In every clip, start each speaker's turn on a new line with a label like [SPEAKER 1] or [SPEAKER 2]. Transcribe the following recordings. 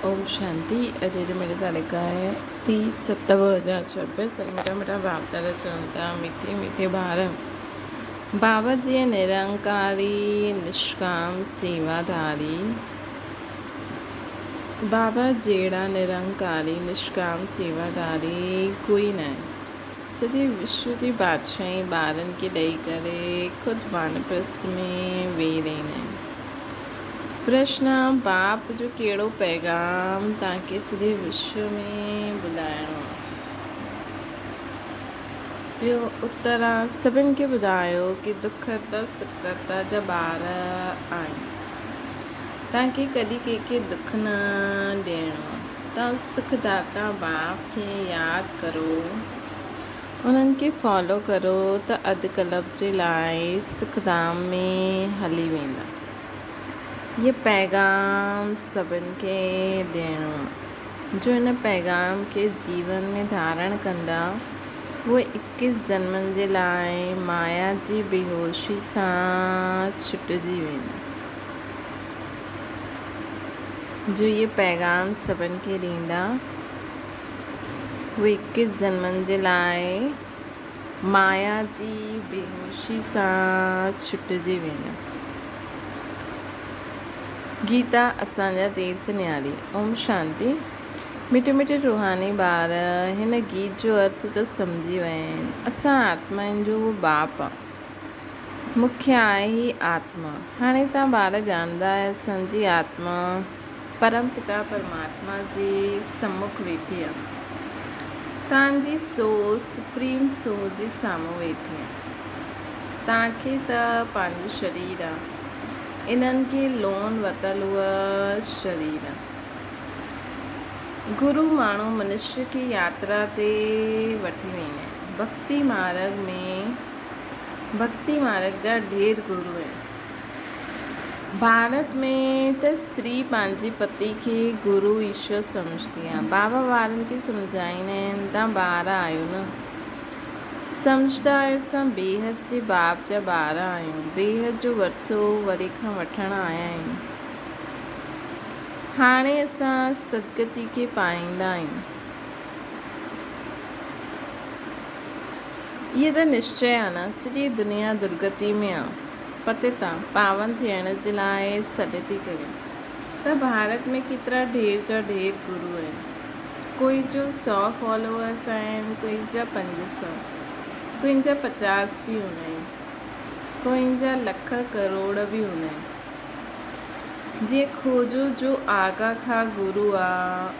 [SPEAKER 1] اوم شانتي اڄ جي ميري تاريخ آهي 30 ست 2026 ۽ مٺا مٺا ڀاوتار چون ٿا مٺي مٺي ٻار بابا جي نرنڪاري نشڪام سيواڌاري بابا جهڙا نرنڪاري نشڪام سيواڌاري ڪوئي ناهي سڄي وشو جي بادشاهي ٻارن کي ڏئي ڪري خود وانپرست ۾ ويهي رهندا آهن. پرشن، باپ جو ڪهڙو پيغام توهان کي سڄي وشو ۾ ٻڌائڻو آهي؟ ٻيو اتر، سڀن کي ٻڌايو ڪي دکرتا سکرتا جا ٻار آهيون. توهان کي ڪڏهن ڪنهن کي دک نه ڏيڻو آهي. توهان سک داتا باپ کي ياد ڪرو. انهن کي فالو ڪرو ته اڌ ڪلپ جي لاء سک ڌام ۾ هلي ويندا. هيء پيغام سڀن کي ڏيڻو آهي. جو هن پيغام کي جيون ۾ ڌارڻ ڪندا، اهي اڪيس جنمن جي لاء مايا جي بيهوشي سان ڇٽجي ويندا. جو هيء پيغام سڀن کي ڏيندا. ويڪس جنمن جي لاء مايا جي بيهوشي سان ڇٽجي ويندا. گيتا اسان جا تيرٿ نياري. اوم شانتي. مٺي مٺي روحاني ٻار هن گيت جو ارٿ ته سمجهي ويا آهن. اسان آتمائن جو اهو باپ آ. مکيه آهي هي آتما. هاڻي توهان ٻار ڄاڻندا آهيو اسان جي آتما. پرم پتا پرماتما جي سمک ويٺي آ. تان جي سول سپريم سول جي سامهون ويٺي آ. تان کي ته پنهنجو شرير آ. انهن کي لون ورتل هو شرير آ. گرو ماڻهو منشي کي ياترا تي وٺي ويندا آهن. ڀڳتي مارڳ ۾ ڀڳتي مارڳ جا ڍير گرو آهن. ڀارت ۾ ته استري پنهنجي پتي کي گرو ايشور سمجهندي آهي. بابا ٻارن کي سمجهائيندا آهن توهان ٻار آهيو نه. سمجهندا آهيو اسان بيحد جي باپ جا ٻار آهيون. بيحد جو ورثو وري کان وٺڻ آيا آهيون. هاڻي اسان سدگتي کي پائيندا آهيون. اهي ته نشچي آهي نه سڄي دنيا درگتي ۾ آهي. پتي تان پاون ٿيڻ جي لاء سڏ ٿي ڪري ته ڀارت ۾ ڪيترا ڍير جا ڍير گرو آهن. ڪوئي جو سئو فالوورس آهن، ڪوئي جا 500، ڪوئي جا 50 به هوندا آهن، ڪوئي جا لک ڪروڙ به هوندا آهن. جيئن کوجو جو آغا خان گرو آ،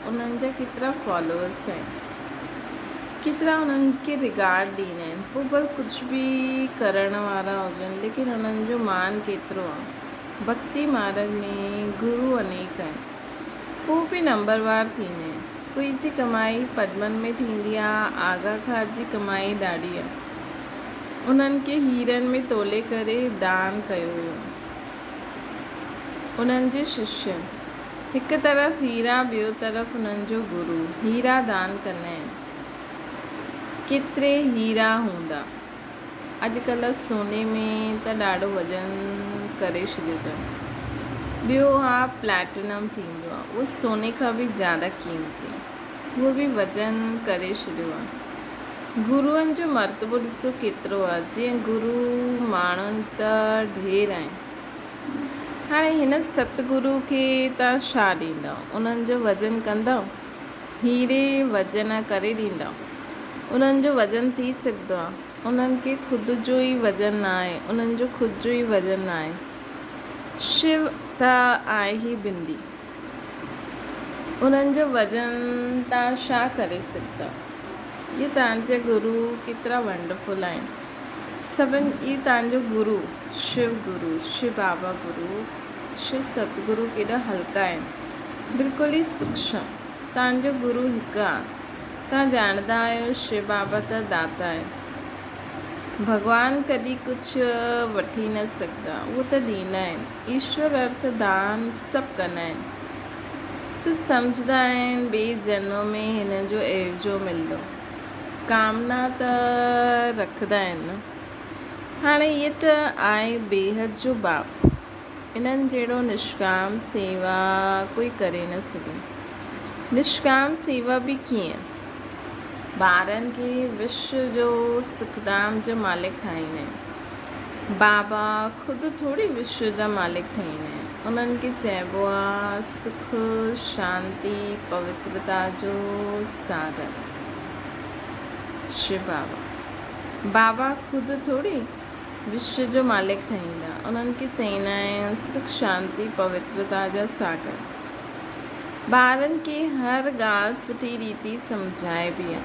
[SPEAKER 1] انهن جا ڪيترا فالوورس آهن. ڪيترا انهن کي رگارڊ ڏيندا آهن پوء ڀل ڪجهه به ڪرڻ وارا هجن ليڪن انهن جو مان ڪيترو آهي. ڀڳتي مارڳ ۾ گرو انيڪ آهن پوء به نمبروار ٿيندا آهن. ڪوئي جي ڪمائي پدمن ۾ ٿيندي آهي آغا خان جي ڪمائي ڏاڍي آهي. انهن کي هيرن ۾ تولي ڪري دان ڪيو ويو. انهن جي ششين هڪ طرف هيرا ٻيو طرف انهن جو گرو هيرا دان ڪندا آهن. ڪيتري هيرا هوندا. اڄڪلهه سوني ۾ ته ڏاڍو وزن ڪري ڇڏيو اٿن. ٻيو آ پليٽنم ٿيندو آ اهو سوني کان به زياده قيمتي آ. اهو به وزن ڪري ڇڏيو آ. گروئن جو مرتبو ڏسو ڪيترو آ. جيئن گرو ماڻهن ته ڍير آهن. هاڻي هن ست گرو کي توهان ڇا ڏيندؤ؟ انهن جو وزن ڪندؤ؟ هيري وزن ڪري ڏيندؤ؟ انهن جو وزن ٿي سگهندو آهي؟ انهن کي خود جو ئي وزن ناهي، انهن جو خود جو ئي وزن ناهي. شو ته آهي ئي بندي. انهن جو وزن توهان ڇا ڪري سگهندؤ؟ اهي توهان جا گرو ڪيترا ونڊرفل آهن. سڀن اي تان جو گرو شو گرو شو بابا گرو شو ستگرو ڪيڏا هلڪا آهن بلڪل ئي سوڪشم تان جو گرو هڪ آ تان ڄاڻندا آهيو شو بابا ته داتا آهي ڀڳوان ڪڏهن ڪجهه وٺي نه سگهندا اهو ته ڏيندا آهن ايشور ارٿ دان سڀ ڪندا آهن ته سمجهندا آهن ٻئي جنم ۾ هن جو عيوضو ملندو. ڪامنا ته رکندا آهن نه. هاڻي هيء ته آهي بيحد جو باپ. انهن جهڙو نشڪام سيوا ڪوئي ڪري نه سگهي. نشڪام سيوا به ڪيئن؟ ٻارن کي وشو جو سکڌام جو مالڪ ٺاهيندا آهن. بابا خود ٿوري وشو جا مالڪ ٺهيندا آهن. انهن کي چئبو آهي سک، شانتي، پوترتا جو ساگر. شو بابا. بابا خود ٿوري وشو جو مالڪ ٺهيندا. انهن کي چئيندا آهن سک، شانتي، پوترتا جا ساگر. ٻارن کي هر ڳالهه سٺي ريتي سمجهائبي آ.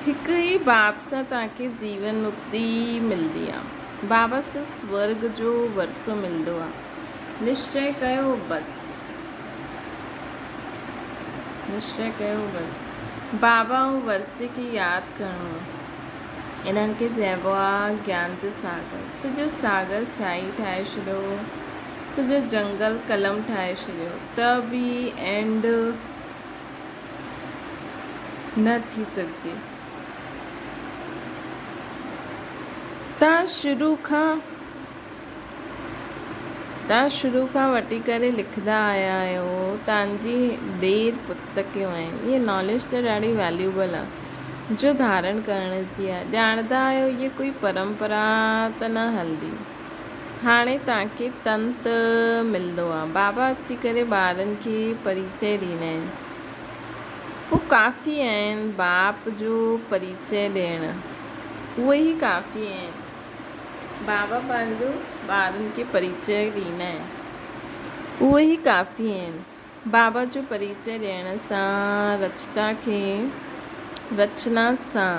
[SPEAKER 1] هڪ ئي باب سان توهان کي جيون مڪتي ملدي آ. بابا سان سورڳ جو ورثو ملدو آ. نشچي ڪيو بس. نشچي ڪيو بس. بابا ۽ ورثي کي ياد ڪرڻو آ. انهن کي چئبو آ گيان جو ساگر. سڄو ساگر سياهي ٺاهي ڇڏيو، سڄو جنگل قلم ٺاهي ڇڏيو ته به اينڊ نه ٿي سگهندي. تان شروع کان توهان شروع کان وٺي ڪري لکندا آيا آهيو توهان جي ڊير پستڪيون آهن اهي ناليج ته ڏاڍي ويليوبل آهي جو ڌارڻ ڪرڻ جي آهي ڄاڻندا آهيو اهي ڪوئي پرمپرا ته نه هلندي هاڻي توهان کي تنت ملندو آهي بابا اچي ڪري ٻارن کي پريچي ڏيندا آهن پوء ڪافي آهن باپ جو پريچي ڏيڻ اهي ئي ڪافي آهن بابا پنهنجو ٻارن کي پريچئه ڏيندا آهن. اهي ئي ڪافي آهن. بابا جو پريچئه ڏيڻ سان رچتا کي رچنا سان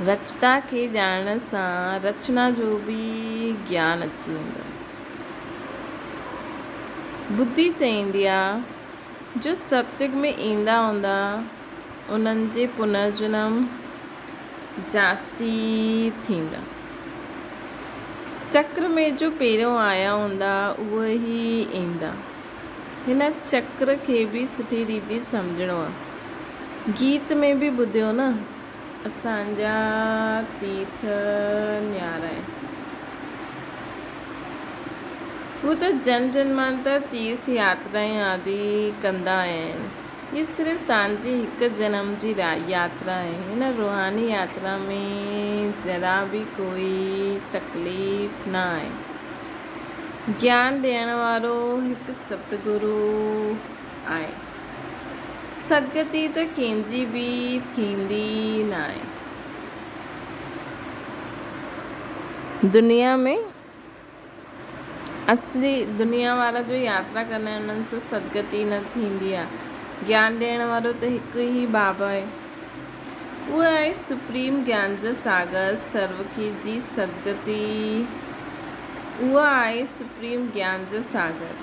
[SPEAKER 1] رچتا کي ڄاڻڻ سان رچنا جو به گيان اچي ويندو آهي. ٻڌي چئيندي آ جو ستيگ ۾ ايندا هوندا انهن جي پنرجنم جاستي ٿيندا. چڪر ۾ جو پهريون آيا هوندا اهي ئي ايندا. هن چڪر کي به سٺي ريتي سمجهڻو آ. گيت ۾ به ٻڌيو نه اسان جا تيرٿ نيارا آهن. هو ته جنم جنمانتر تيرٿ ياترائون آدي ڪندا آيا آهن. هي صرف توهان جي هڪ جنم جي ياترا آهي. هن روحاني ياترا ۾ ذرا به ڪوئي تڪليف نه آهي. گيان ڏيڻ وارو هڪ ستگرو آهي. سدگتي ته ڪنهن جي به ٿيندي ناهي. دنيا ۾. اصلي دنيا وارا جو ياترا ڪندا آهن انهن سان سدگتي نه ٿيندي آهي. گيان ڏيڻ وارو ته هڪ ئي بابا آهي. اهو آهي سپريم گيان جو ساگر سرو کي جي سدگتي اهو آهي سپريم گيان جو ساگر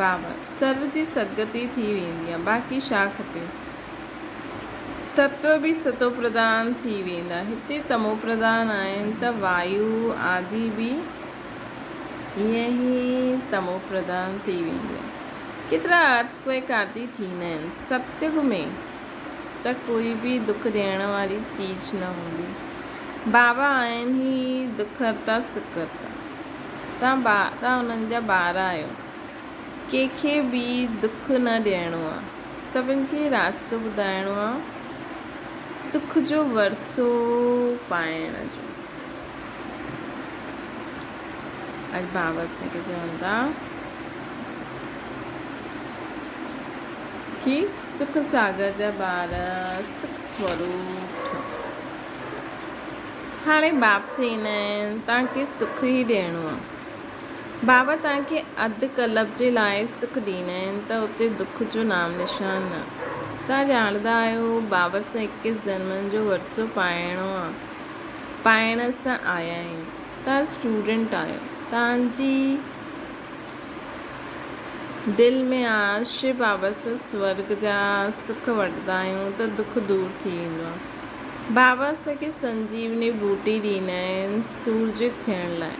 [SPEAKER 1] بابا سرو جي سدگتي ٿي ويندي آهي باقي ڇا کپي. تتو به ستو پرڌان ٿي ويندا. هتي تمو پرڌان آهن ته وايو آدي به ائين ئي تمو پرڌان ٿي ويندو. ڪيترا ارٿ ڪوئڪ آدي ٿيندا آهن. ستيگ ۾ ته ڪوئي به دک ڏيڻ واري چيز نه هوندي. بابا آهن ئي دک هرتا سک هرتا. توهان انهن جا ٻار آهيو. ڪنهن کي به دک نه ڏيڻو آ. سڀن کي راستو ٻڌائڻو آ سک جو ورثو پائڻ جو. اڄ بابا اسان کي چون ٿا ڪي سک ساگر جا ٻار سک سوروپ ٺهو. هاڻي باپ چئيندا آهن توهان کي سک ئي ڏيڻو آ. بابا توهان کي اڌ ڪلپ جي لاء سک ڏيندا آهن ته اتي دک جو نام نشان نه. توهان ڄاڻندا آهيو بابا سان ايڪيس جنمن جو ورثو پائڻو آ. پائڻ سان آيا آهيون. توهان اسٽوڊنٽ آهيو. توهان جي دل ۾ آ شو بابا سان سورڳ جا سک وٺندا آهيون ته دک دور ٿي ويندو آ. بابا اسان کي سنجيوني ٻوٽي ڏيندا آهن سورجت ٿيڻ لاء.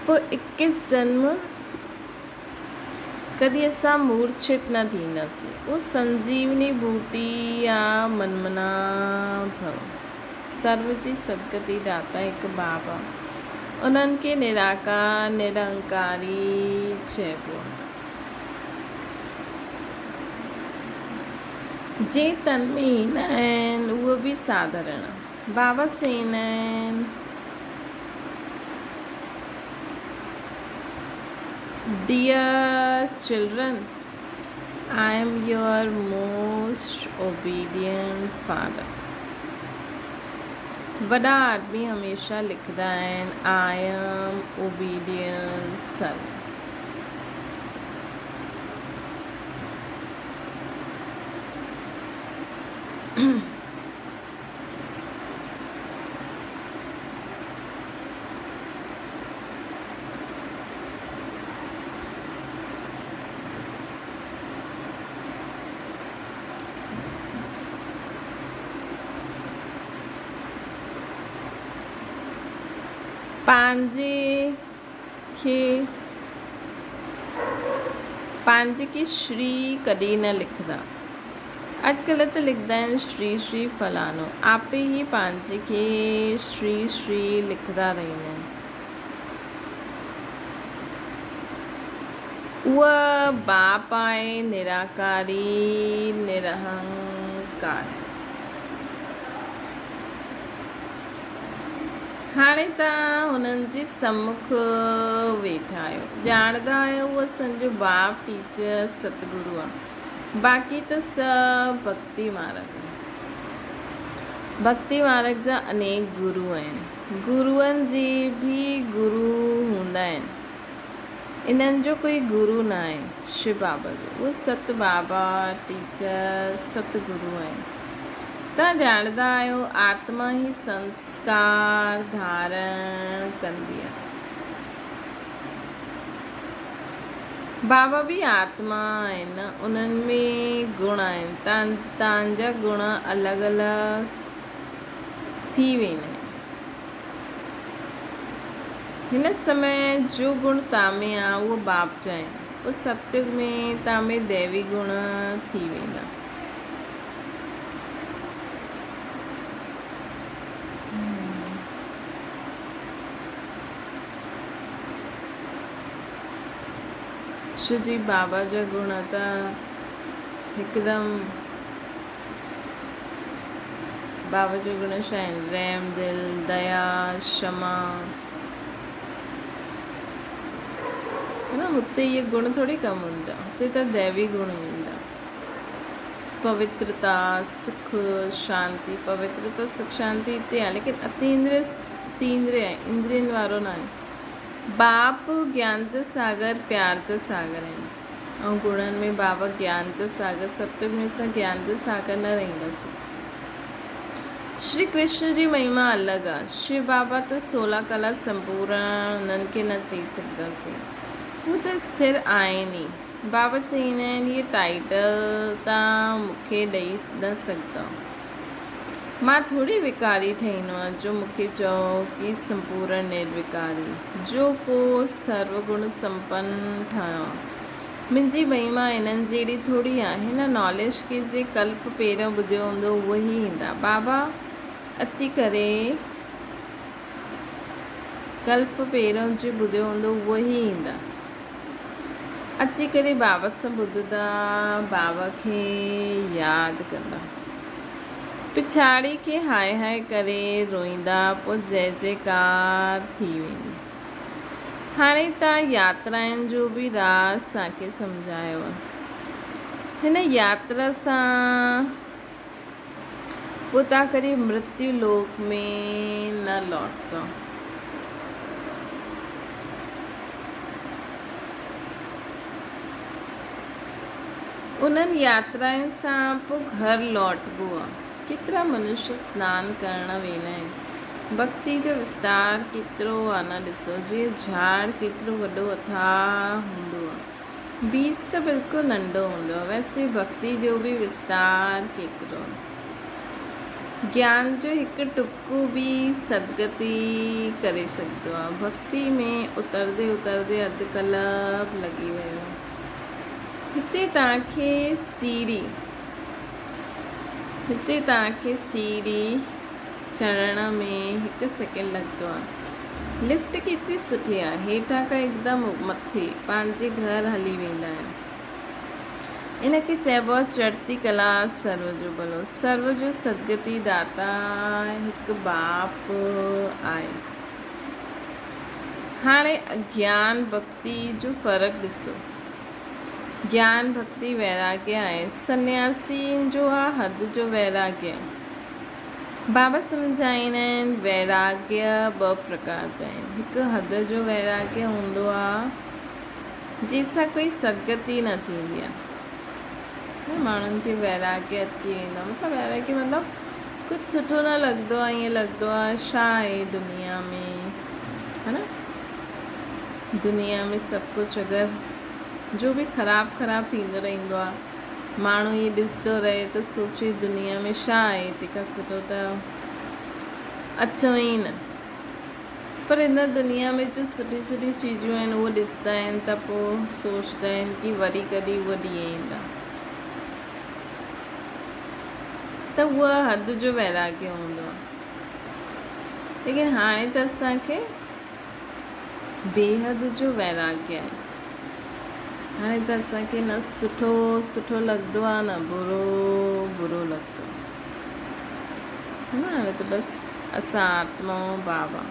[SPEAKER 1] پوء اڪيس جنم ڪڏهن اسان مورڇت نه ٿينداسين. اهو سنجيوني ٻوٽي يا منمنا ڀو. سرو جي سدگتي داتا هڪ باب آ. انهن کي نراڪار، نرنڪاري چئبو آهي. جي تن ۾ ايندا آهن، اهي به ساڌارڻ بابا چئيندا آهن. Dear children, I am your most obedient father. وڏا آدمي هميشه لکندا آهن، I am obedient servant. پنهنجي کي پنهنجي کي شري ڪڏهن نه لکندا. اڄڪلهه ته لکندا آهن شري شري فلاڻو. آپي ئي پنهنجي کي شري شري لکندا رهندا آهن. اهو باپ آهي نراڪاري نرهنڪاري. هاڻي توهان هنن جي سمک ويٺا آهيو. ڄاڻندا آهيو اهو اسان جو باپ ٽيچر ستگرو آهي. باقي ته سڀ ڀڳتي مارگ آهن. ڀڳتي مارگ جا انيڪ گرو آهن. گروئن جي به گرو هوندا آهن. انهن جو ڪوئي گرو ناهي شو بابا جو. اهي ست بابا ٽيچر ست گرو آهن. توهان ڄاڻندا آهيو آتما ئي سنسڪار ڌارڻ ڪندي آهي. بابا به آتما آهن نه، انهن ۾ گڻ آهن. توهان جا گڻ الڳ الڳ ٿي ويندا آهن. هن سمي جو گڻ توهان ۾ آهي اهو باپ جا آهن. پوء ستيگ ۾ توهان ۾ ديوي گڻ ٿي ويندا. شو جي بابا جا گڻ ته هڪدم بابا جو گڻ ڇا آهن؟ رحم دل، ديا، شما. نه هتي اهي گڻ ٿوري ڪم ايندا، هتي ته ديوي گڻ ايندا. پوترتا، سک، شانتي، پوترتا، سک، شانتي هتي آهي ليڪن اتيندري تيندري آهي، اندرين وارو نه آهي. باپ گيان جا ساگر، پيار جا ساگر آهن. ۽ گڻن ۾ بابا گيان جا ساگر، ستيگ ۾ اسان گيان جا ساگر نه رهنداسين. شري ڪرشن جي مهما الڳ آ. شو بابا ته سولا ڪلا سمپورڻ انهن کي نه چئي سگهنداسين. هو ته اسٿر آهن ئي. بابا چئيندا آهن هيء ٽائيٽل توهان مون کي ڏئي نه سگهندؤ. مان ٿوري وڪاري ٺهيندو آهيان جو مون کي چئو ڪي سمپورڻ نروڪاري، جو ڪو سرو گڻ سمپن ٺهيو آهيان. منهنجي مهما انهن جهڙي ٿوري آهي. هن ناليج کي جي ڪلپ پهريون ٻڌيو هوندو اهي ئي ايندا. بابا اچي ڪري ڪلپ پهريون جي ٻڌيو هوندو اهي ئي ايندا. اچي ڪري بابا سان ٻڌندا، بابا کي ياد ڪندا. پڇاڙي کي هاء هاء ڪري روئيندا پوء جئه جئڪار ٿي ويندي. هاڻي تان ياترائن جو به راز توهان کي سمجهايو آهي. هن ياترا سان پوء توهان ڪڏهن مرتيو لوڪ ۾ نه لوٽندؤ. انهن ياترائن سان پوء گهر لوٽبو آهي. ڪيترا منشيه سنان ڪرڻ ويندا آهن. ڀڳتي جو وستار ڪيترو آ نه ڏسو جيئن جھاڙ ڪيترو وڏو اٿاهه هوندو آ. بيج ته بلڪل ننڍو هوندو آ. ويسي ڀڳتي جو به وستار ڪيترو آ. گيان جو هڪ ٽپڪو به سدگتي ڪري سگھندو آ. ڀڳتي ۾ اتردي اتردي اڌ ڪلب لڳي ويو آ. هتي توهان کي سيڙهي هتي توهان کي سيڙهي چڙهڻ ۾ هڪ سيڪنڊ لڳندو آهي. لفٽ ڪيتري سٺي آهي، هيٺان کان هڪدم مٿي پنهنجي گهر هلي ويندا آهيون. ان کي چئبو آهي چڙهتي ڪلا سرو جو ڀلو. سرو جو سدگتي داتا هڪ باپ آهي. هاڻي گيان ڀڳتي جو فرق ڏسو. گيان ڀڳتي ويراڳي آهي. سنياسين جو آ حد جو ويراڳي. بابا سمجهائيندا آهن ويراڳيه ٻه پرڪار جا آهن. هڪ حد جو ويراڳيه هوندو آ جنهن سان ڪوئي سدگتي نه ٿيندي آ. ماڻهن کي ويراڳيه اچي ويندو آ مطلب ويراڳيه مطلب ڪجهه سٺو نه لڳندو آ ائين لڳندو آ ڇا آهي دنيا ۾ ها نه دنيا ۾ سڀ ڪجهه اگر جو به خراب خراب ٿيندو رهندو آ ماڻهو ائين ڏسندو رهي ته سوچي دنيا ۾ ڇا آهي تنهن کان سٺو ته اچون ئي نه. پر هن دنيا ۾ جو سٺي سٺي چيزون آهن اهو ڏسندا آهن ته پوء سوچندا آهن ڪي وري ڪڏهن اهو ڏينهن ايندا ته اهو حد جو ويراڳي هوندو آهي. ليڪن هاڻي ته اسان کي بيحد جو ويراڳي آهي. هاڻي ته اسان کي نه سٺو سٺو لڳندو آهي نه برو برو لڳندو آهي. نه هاڻي ته بس اسان آتمائون بابا.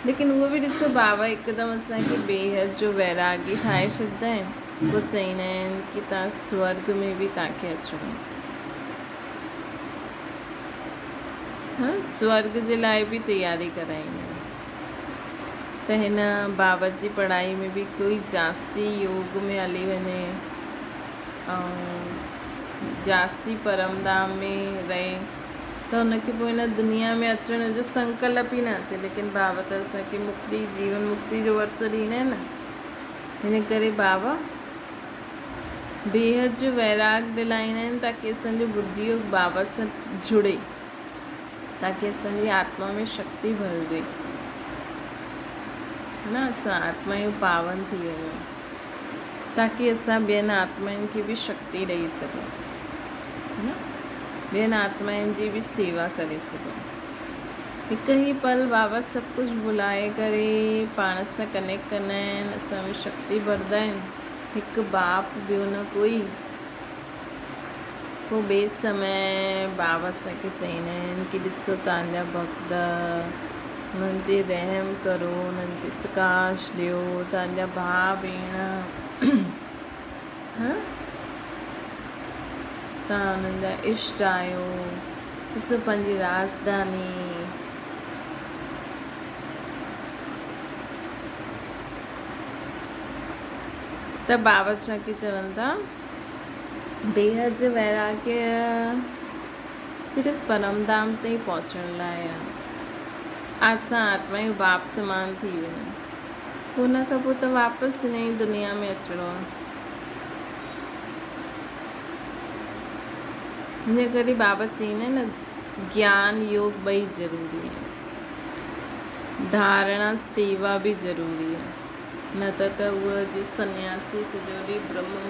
[SPEAKER 1] ليڪن اهو به ڏسو بابا هڪدم اسان کي بيحد جو ويراڳي ٺاهي ڇڏيندا آهن. پوء چئيندا آهن ڪي تان سورڳ ۾ به تان کي اچڻو آهي. ها سورڳ جي لاء به تياري ڪرائيندا آهن. ته هن بابا جي پڙهائي ۾ به ڪوئي جاستي يوگ ۾ هلي وڃي ۽ جاستي پرم ڌام ۾ رهي ته هن کي پوء هن دنيا ۾ اچڻ جو سنڪلپ ئي نه اچي ليڪن بابا ته اسان کي مڪتي جيون مڪتي جو ورثو ڏيندا آهن نه هن ڪري بابا بيحد جو ويراڳ دلائيندا آهن تاڪي اسان جو ٻڌي يوگ بابا سان جڙي. تاڪي اسان جي آتما ۾ شڪتي ڀرجي نه اسان آتمائون پاون ٿي وڃون تاڪي اسان ٻين آتمائن کي به شڪتي ڏئي سگهون نه ٻين آتمائن جي به سيوا ڪري سگهون. هڪ ئي پل بابا سڀ ڪجهه ڀلائي ڪري پاڻ سان ڪنيڪٽ ڪندا آهن اسان ۾ شڪتي ڀردا آهن هڪ باپ ٻيو نه ڪوئي. پوء ٻئي سمي بابا اسان کي چئيندا آهن ڪي ڏسو توهان جا ڀڳت انهن تي رحم ڪرو انهن کي سڪاش ڏيو توهان جا ڀاء ڀيڻ توهان انهن جا اشٽ آهيو ڏسو پنهنجي راڄڌاني ته بابا اسان کي چون ٿا بيحد جو ويراڳيه صرف پرم ڌام تائين پهچڻ لاء آهي. اسان آتمائون باپ سمان ٿي وڃون. پوء ان کان پوء ته واپس هن ئي دنيا ۾ اچڻو آهي. هن ڪري بابا چئيندا آهن نه گيان يوگ ٻئي ضروري آهن. ڌارڻا سيوا به ضروري آهي. نه ته ته اهي جي سنياسي سڄو ڏينهن برهم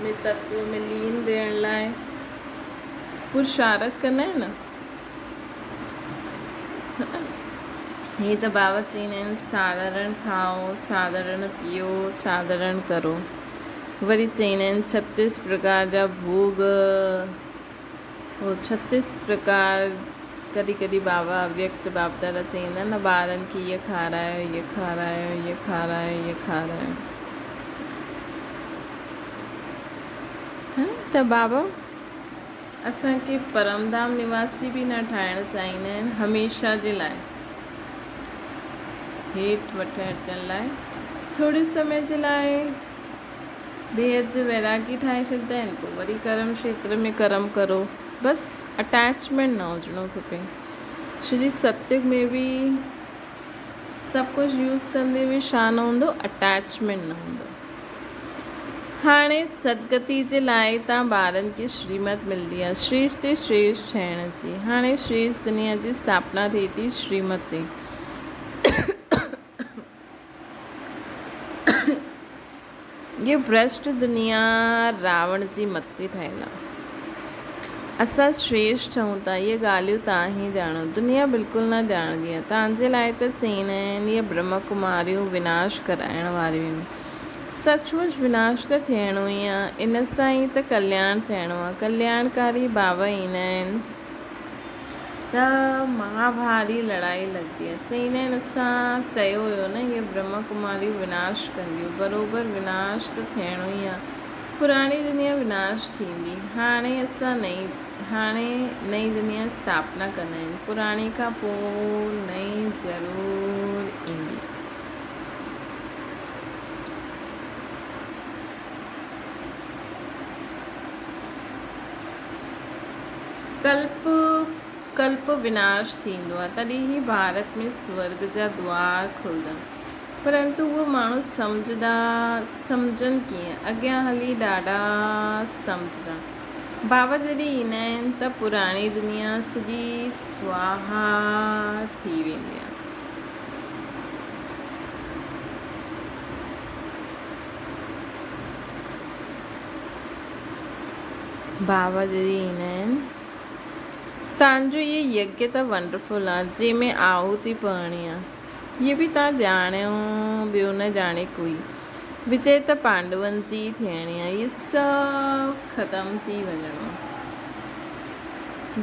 [SPEAKER 1] ۾ تتو ۾ لين ويهڻ لاء پرشارٿ ڪندا آهن نه. هي ته بابا چئيندا آهن ساڌارڻ کائو، ساڌارڻ پيئو، ساڌارڻ ڪرو. وري چئيندا آهن ڇتيس پرڪار جا ڀوڳ. هو ڇتيس پرڪار ڪڏهن ڪڏهن بابا اويڪت باپدادا چئيندا نه ٻارن کي هيء کارايو هيء کارايو هيء کارايو هيء کارايو ته بابا اسان کي پرم ڌام نواسي به نه ٺاهڻ چاهيندا آهن هميشه جي لاء هيٺ وٺي اچڻ لاء ٿوري سمي جي لاء بيحد جو ويراڳي ٺاهي ڇڏيندا آهن پوء وري ڪرم کيتر ۾ ڪرم ڪرو بس اٽيچمينٽ نه هجڻو کپي ڇو جي ستيگ ۾ به سڀ ڪجهه يوز ڪندي به ڇا نه هوندو اٽيچمينٽ نه هوندو هاڻي سدگتي جي لاء تان ٻارن کي شريمت ملندي آهي شريشٽ تي شريشٽ ٺهڻ جي هاڻي شريشٽ دنيا جي اسٿاپنا ٿئي ٿي شريمت تي هيء ڀرشٽ دنيا راوڻ جي مت تي ٺهيل آهي. اسان شريشٺ آهيون ٿا، اهي ڳالهيون توهان ئي ڄاڻو، دنيا بلڪل نه ڄاڻندي آهي. توهان جي لاء ته چئيندا آهن، اهي برهما ڪماريون وناش ڪرائڻ واريون آهن. سچ مچ وناش ته ٿيڻو ئي آهي، ان سان ئي ته ڪلياڻ ٿيڻو آهي. ڪلياڻڪاري بابا ايندا آهن ته مهاڀاري لڙائي لڳندي آهي. چئيندا آهن، اسان چيو هيو نه، اهي برهما ڪماريون وناش ڪنديون. بروبر وناش ته ٿيڻو ئي آهي. پراڻي دنيا وناش ٿيندي. هاڻي اسان نئين هاڻي نئين دنيا اسٿاپنا ڪندا آهن. پراڻي کان پوء نئين ضرور ايندي. ڪلپ ڪلپ وناش ٿيندو آهي تڏهن ئي ڀارت ۾ سورڳ جا دوار کلندا. پرنتو اهو ماڻهو سمجهندا سمجهن ڪيئن؟ اڳيان هلي ڏاڍا سمجهندا. بابا جڏهن ايندا آهن ته پراڻي دنيا سڄي سواها ٿي ويندي آهي. بابا جڏهن ايندا آهن. تان جو اهي يگيه ته ونڊرفل آهي جنهن ۾ آهوتي پوڻي آهي. هيء به تان ڄاڻيو، ٻيو نه ڄاڻي ڪوئي. وجئه ته پانڊون جي ئي ٿيڻي آ. هيء سڀ ختم ٿي وڃڻو آ.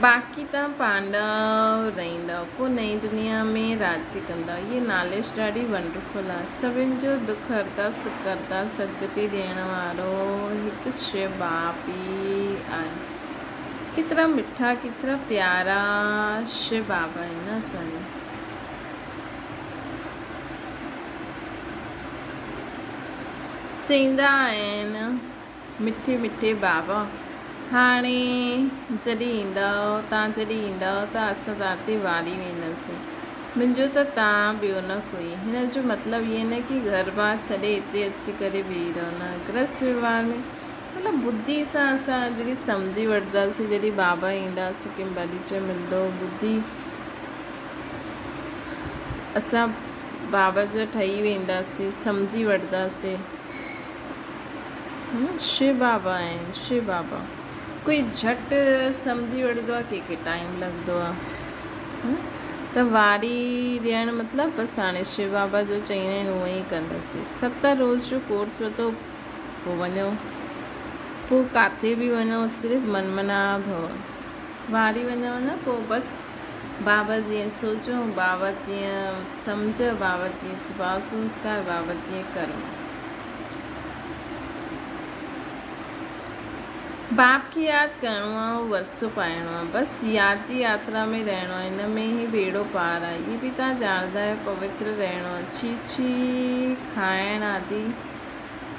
[SPEAKER 1] باقي تان پانڊو رهندؤ. پوء نئين دنيا ۾ راڄ ڪندؤ. هيء ناليج ڏاڍي ونڊرفل آ. سڀن جو دک هرتا، سک ڪرتا، سدگتي ڏيڻ وارو هڪ شو باپ ئي آهي. ڪيترا مٺا، ڪيترا پيارا شو بابا آهن نه اسان جا. چئيندا آهن، مٺي مٺي بابا، هاڻي جڏهن ايندؤ، تان جڏهن ايندؤ ته اسان تان تي واري وينداسين. منهنجو ته تان ٻيو نه ڪوئي. هن جو مطلب اهي نه ڪي گهر بار ڇڏي هتي اچي ڪري بيهي رهو نه. گرهست وهنوار ۾ مطلب ٻڌي سان اسان جڏهن سمجهي وٺنداسين، جڏهن بابا ايندا اسان کي پريچي ملندو، ٻڌي اسان بابا جا ٺهي وينداسين، سمجهي وٺنداسين. شو بابا آهن، شو بابا. ڪوئي جهٽ سمجهي وٺندو آهي، ڪنهن کي ٽائيم لڳندو آهي. ته واري ڏيڻ مطلب بس هاڻي شو بابا جو چئيندا آهن اونئن ئي ڪنداسين. 7 روز جو ڪورس ورتو پوء وڃو، پوء ڪاٿي به وڃو صرف من منا ڀو. واري وڃو نه پوء بس بابا جيئن سوچو، بابا جيئن سمجهه، بابا جيئن سڀاء سنسڪار، بابا جيئن ڪرم. باپ کي ياد ڪرڻو آ ۽ ورثو پائڻو آ. بس ياد جي ياترا ۾ رهڻو آ. ان ۾ ئي ٻيڙو پار آ. اهي به توهان ڄاڻندا آهيو پوتر رهڻو آ. ڇي ڇي کائڻ آدي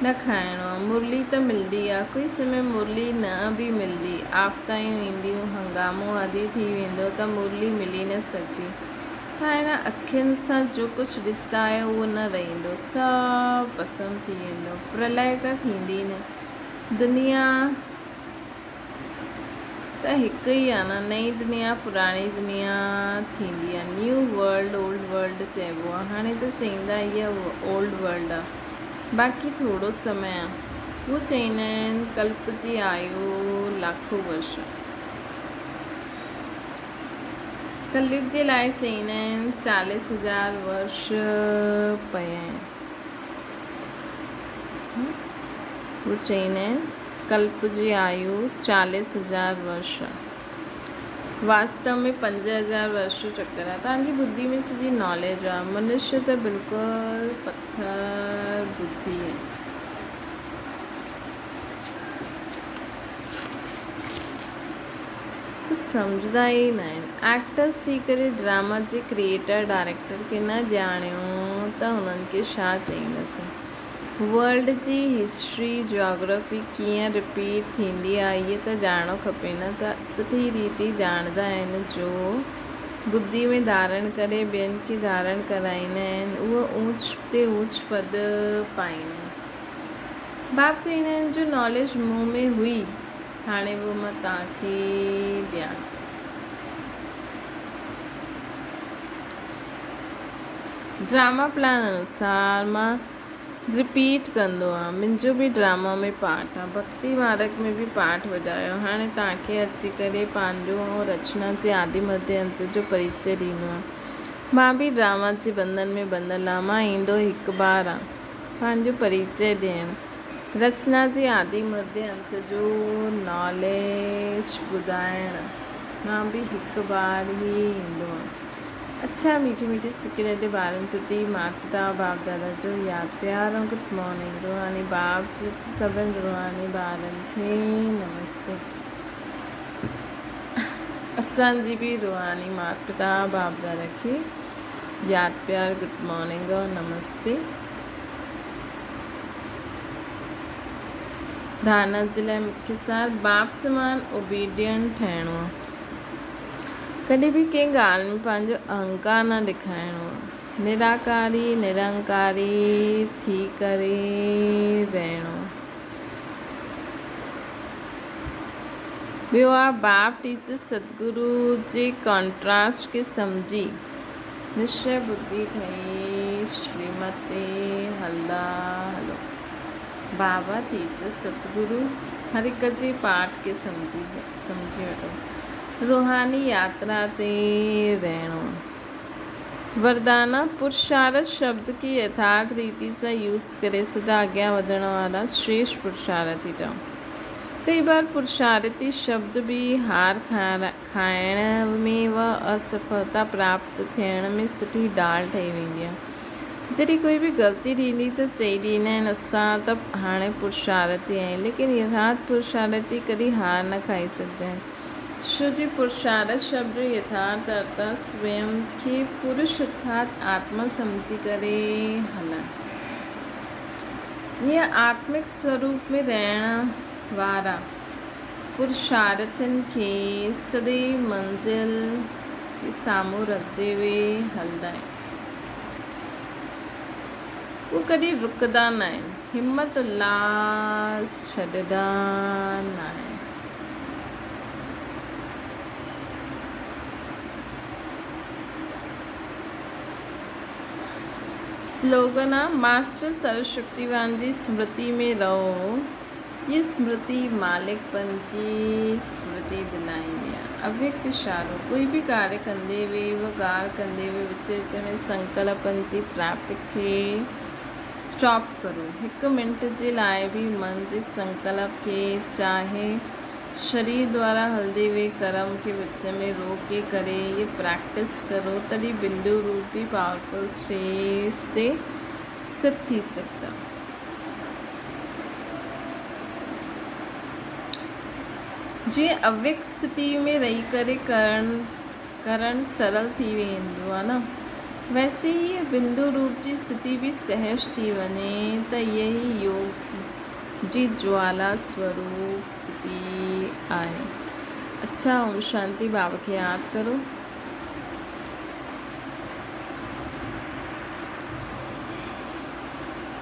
[SPEAKER 1] نه کائڻو آ. مرلي ته ملدي آ. ڪوئي سمي مرلي نه به ملدي. آفتايون اينديون، هنگامو آدي ٿي ويندو ته مرلي ملي نه سگهندي. توهان هن اکين سان جو ڪجهه ڏسندا آهيو اهو نه رهندو. سڀ ڀسم ٿي ويندو. پرلئه ته ٿيندي نه. دنيا ته هڪ ئي آ نه. نئين دنيا پراڻي دنيا ٿيندي آ. نيو ورلڊ اولڊ ورلڊ چئبو آ. هاڻي ته چئيندا اها اولڊ ورلڊ آ. باقي ٿورو سمي آ. هو چئيندا آهن ڪلپ جي آيو لاکو ورش آ. ڪليگ جي لاء چئيندا آهن چاليس هزار ورش پيا آهن. هو چئيندا آهن ڪلپ جي آيو چاليس هزار ورش آ. واستو ۾ 5000 ورش جو چڪر آ. توهان جي ٻڌي ۾ سڄي ناليج آ. منشيه ته بلڪل پٿر ٻڌي آهي. ڪجهه سمجهندا ئي نه آهن. ايڪٽرس ٿي ڪري ڊراما جي ڪريئيٽر ڊائريڪٽر کي نه ڄاڻيو ته انهن کي ڇا چئينداسين. ورلڊ جي هسٽري جاگرافي ڪيئن رپيٽ ٿيندي آهي اهي ته ڄاڻڻو کپي نه ته سٺي ريت ئي ڄاڻندا آهن جو ٻڌي ۾ ڌارڻ ڪري ٻين کي ڌارڻ ڪرائيندا آهن اهو اوچ تي اوچ پد پائيندا آهن. باپ چئيندا آهن جو ناليج مون ۾ هئي هاڻي به مان توهان کي ڏيان ٿو. ڊراما پلان انوسار مان رپيٽ ڪندو آ منهنجو به ڊراما ۾ پارٽ آ ڀڳتي مارگ ۾ به پارٽ وڄايو هاڻي توهان کي اچي ڪري پنهنجو ۽ رچنا جي آدي مڌي انت جو پريچي ڏيندو آ مان به ڊراما جي بندن ۾ ٻڌل آ مان ايندو هڪ بار آ پنهنجو پريچي ڏيڻ رچنا جي آدي مڌي انت جو ناليج ٻڌائڻ مان به هڪ بار ئي ايندو آ. اڇا ميٺي ميٺي سڪي رهندي ٻارن پرتي مات پتا باپ دادا جو ياد پيار ۽ گڊ مارننگ روحاني باپ جي سڀن روحاني ٻارن کي نمستي اسان جي به روحاني مات پتا باپ دادا کي ياد پيار گڊ مارننگ اور نمستي ڌارنا جي لاء مکيه سار باپ سمان اوبيڊينٽ ٺهڻو آ. ڪڏهن به ڪنهن ڳالهه ۾ پنهنجو اهنڪار نه ڏيکارڻو آ. نراڪاري، نرنڪاري ٿي ڪري رهڻو آ. ٻيو آ باپ ٽيچر ستگرو جي ڪانٽراسٽ کي سمجهي نشچي ٻڌي ٺهي شريمت تي هلندا هلو. بابا ٽيچر ستگرو هر هڪ جي پارٽ کي سمجهي سمجهي وٺو. روحاني ياترا تي رهڻو. وردانا، پرشارٿ شبد کي يٿارٿ ريتي سان يوز ڪري سدا اڳيان وڌڻ وارا شريشٺ پرشارٿي ٺهو. ڪئي بار پرشارٿي شبد به هار کائڻ ۾ و اسڦلتا پراپت ٿيڻ ۾ سٺي ڍال ٺهي ويندي آهي. جڏهن ڪوئي به غلطي ٿيندي ته چئي ڏيندا آهن اسان ته هاڻي پرشارٿي آهيون ليڪن يٿارٿ پرشارٿي ڪڏهن هار نه کائي سگهندا آهن ڇو جو پرشارٿ شبد جو يٿارٿ ارٿ آهي سويم کي پرش ارٿات آتما سمجهي ڪري هلڻ ائين آتمڪ سوروپ ۾ رهڻ وارا پرشارٿين کي سدائين منزل کي سامهون رکندي اهي هلندا آهن. هو ڪڏهن رڪندا ناهن، همت الاس ڇڏندا ناهن. سلوگن آ، ماسٽر سروشڪتيوان جي سمرتي ۾ رهو. هيء سمرتي مالڪ پن جي سمرتي دلائيندي آهي. اويڪت اشارو، ڪوئي به ڪاريه ڪندي وي و ڳالهه ڪندي وي وچ وچ ۾ سنڪلپن جي ٽريفڪ کي اسٽاپ ڪرو. هڪ منٽ جي لاء به من جي سنڪلپ کي چاهي شرير دوارا هلندي وي ڪرم کي وچ ۾ روڪي ڪري هيء پريڪٽس ڪرو تڏهن بندو روپ به پاورفل اسٽيج تي اسٿت ٿي سگهندا. جيئن اويڪ اسٿتي ۾ رهي ڪري ڪرڻ ڪرڻ سرل ٿي ويندو آهي نه ويسي هيء بندو روپ جي اسٿتي به سهج ٿي وڃي ته هيء ئي يوگ جي جوالا سوروپ اسٿتي آهي. اڇا اوم شانتي بابا کي ياد ڪرو.